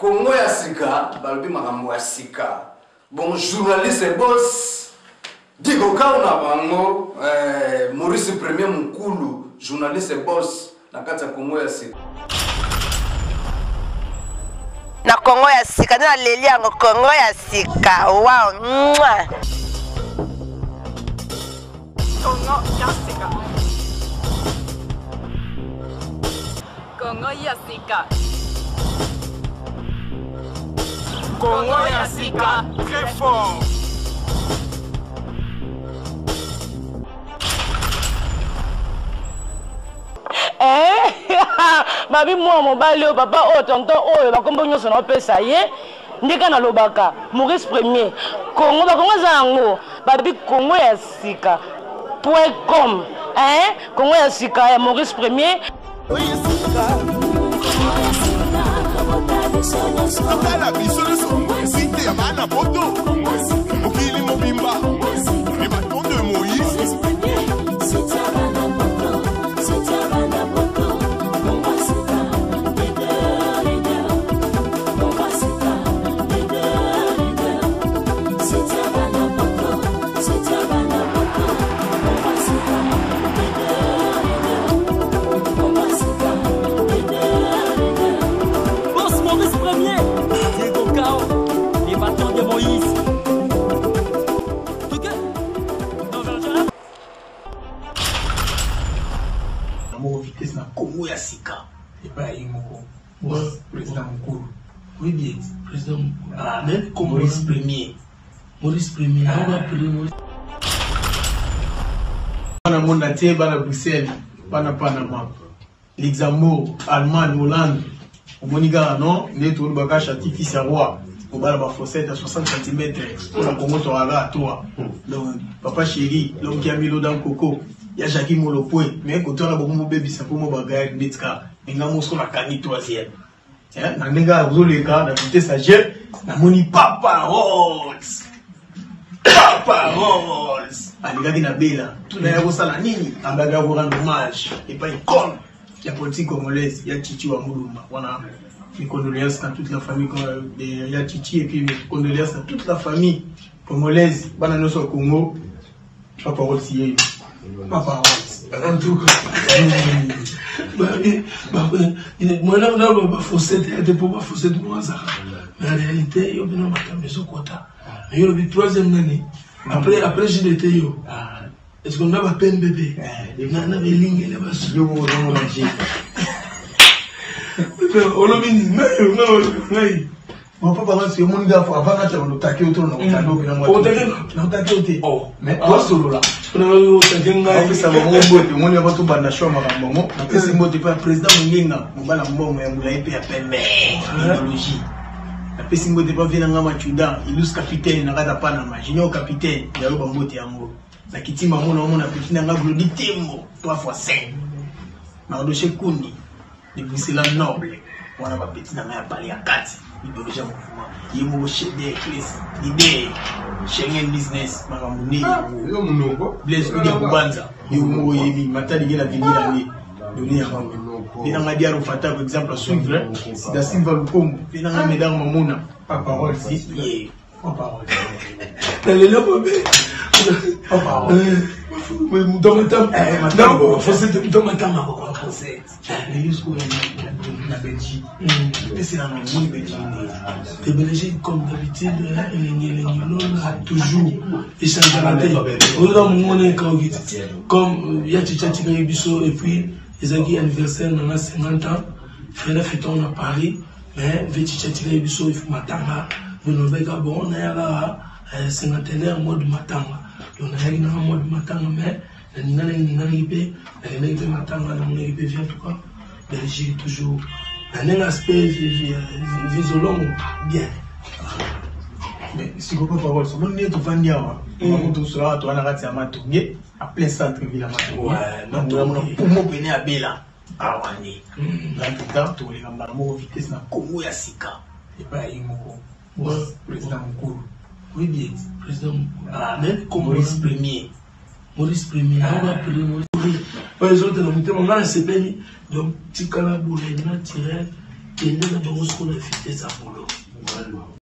Congo ya sika, balobi makambo ya sika. Bon journaliste boss Digo Kao na bango eh, Maurice Premier Mukulu journaliste boss na kati ya Congo ya sika. Na Congo ya sika nde naleli yango Congo ya sika wow. Mwah. Congo ya sika. Congo ya sika. Congo ya sika très fort. Eh, babi mwa mobali oyo papa oyo tonton oyo bakombo nyonso naopesa ye ndeka nalobaka maurice premier congo bakongo eza yango babi congo ya sika point com hein congo ya sika ya maurice premier Totala biso nyonso site ya bana poto mokili mobimba les bâtons de Moïse. Boss Maurice Premier, Diego Cao, les bâtons de Moïse. Toke, moko vitesse na Congo ya sika epai ya ye moko président mokulu oyebi ye président mokulu ah, Maurice Premier Maurice Premier ah, Maurice bana monde entier bana Bruxelles bana Panama Luxembourg Allemagne Hollande omoni kaka non nde tolobaka chati fils ya roi kobala bafossette ya 60 cm mpona kongo toalaka toa donc papa chéri l'homme qui a mis l'eau dans le coco ya jacki molopwe mais kote wana bokomi bobebisa mpo mo bagayaki neti kaka me nga mosiko nakangi troisième na ndenge azoleka na vitesse ya jeu namoni papa rolls papa rolls alekaki na bela tuna ya kosala nini abaki ya korendre hommage epai icone ya politique congolaise ya chichi wa mulumba wana. Mes condoléances à toute la famille de ya Chichi et puis mes condoléances à toute la famille congolaise bana nyonso ya Congo. Papa Rolls yeyo Papa Rolls en tout cas mwana na bafossete ya te mpo bafossete moko azaka mais en réalité yo bino makambo ezokota mais yo lobi troisième nani après après jdt yo est ce que na bapembe mpe na belingele basu olobi nini ngai Bon, papa nga si omoni nga avant nga tala otake yo to na otake yo pena otake na otake yo te oh mais tosolola otake ngai opesa bango mbote omoni avant tobanda show makambo yango napesi mbote mpe ya président mongenga mobala mbongo ya molai mpe ya pembe idéologie napesi mbote mpe vie na nga machuda ilus capitaine na kati ya panama junior capitaine yayo bambote yango na kitima mona omona petit na nga glodi tembo 3 fois 5 mardoche kundi de Bruxelles noble wana ba petit na ngai ya palais ya kati idéologie ya mouvement ye moko chef classe leader Schengen business makambo nde ah, yango Blaise Kudia Kubanza yo moko oyebi matali nge na vinila nde doni yango mpe na ngai Diaro Fatako exemple à suivre Sida Silva Lukombo mpe na ngai Medar Mamona pa parole si ye pa parole na lelo mabe moto matama moto matama lelo sikoyo na belgique pesela na omoni belgique nde belgique comme d'habitude elengi elengi lola toujours echangeaka te oyoka mongona ekauki te comme ya chicha atikaki biso et puis ezalaki anniversaire na nga 50 ans fela feton na paris mais ve chicha atikaki biso matanga bonolobaki bon nayaka cinquantenaire mode matanga donc nayaki nanga mode matanga mais Naninganaki ninganaki mpe nakendaki mpe matanga namonaki mpe vie en tout cas Belgique toujours na ndenge aspect vizolongo bien. Mais sikoyo papa Rolls omoni ndenge tovandi awa bango tosolaka toza na kati ya matonge a plein centre ville ya matonge namona pumo pene ya bela awa nde en tout cas tokoleka mbala moko vitesse na Congo ya sika epai ya ye moko président mokulu oyebi ye président mokulu Maurice Premier Maurice Premier yango ba appeler Maurice oyo ezotela motema ngai nasepeli donc tikala boye naturel. Kende na bango sikoyo na vitesse ya boulot.